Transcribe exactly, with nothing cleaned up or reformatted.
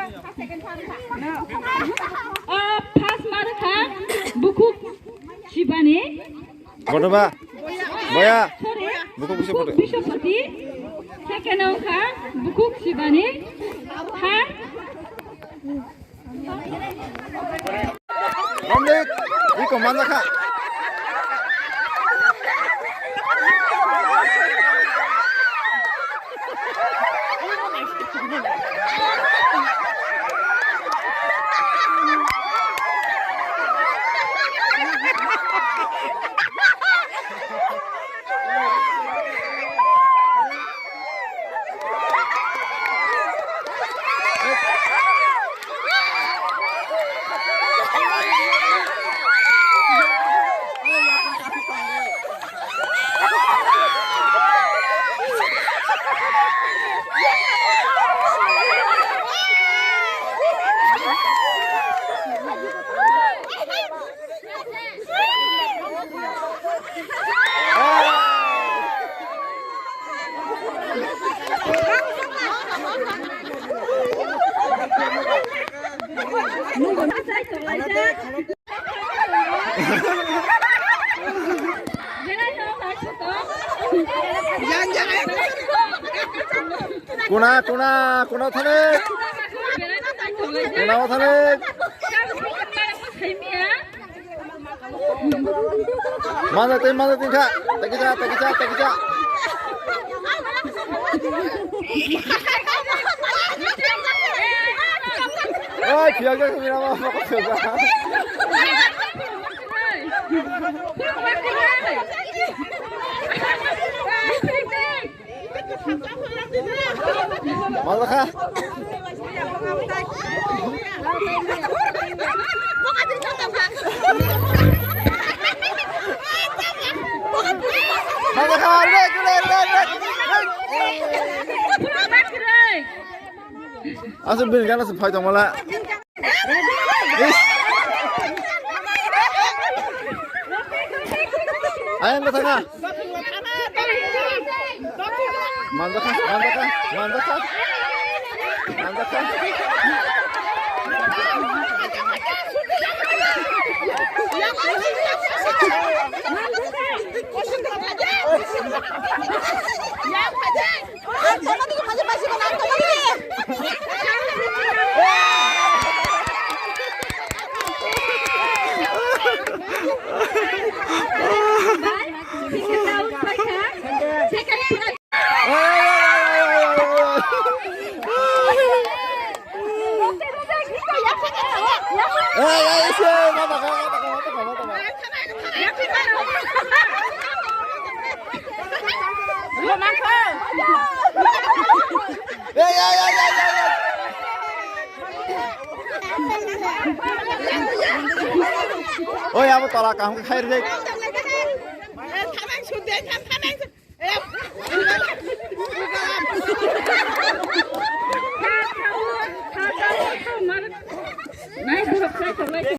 O first ma rwkha Bukhuk Sibani. Bodoba. Boya. Sorry. Bukhuk bisa bodo. Biswapati. Second wngkha Bukhuk Sibani. Third. Romdik, iko manjakha. Kuna, kuna, kuna thani. Kuna thani. Mana tei, mana tei kha. Tagi ja, tagi ja, tagi ja. Oi, phiya ja, phiya ma, ma ko phiya ja. Mana kha? Mana kha? Rek, rek, rek, rek, rek. Asuk bini gana se phai tong mala. Ayang kata ka? Manjakha, manjakha, manjakha. Manjakha. Oi, abo tola kaham khe khairjak.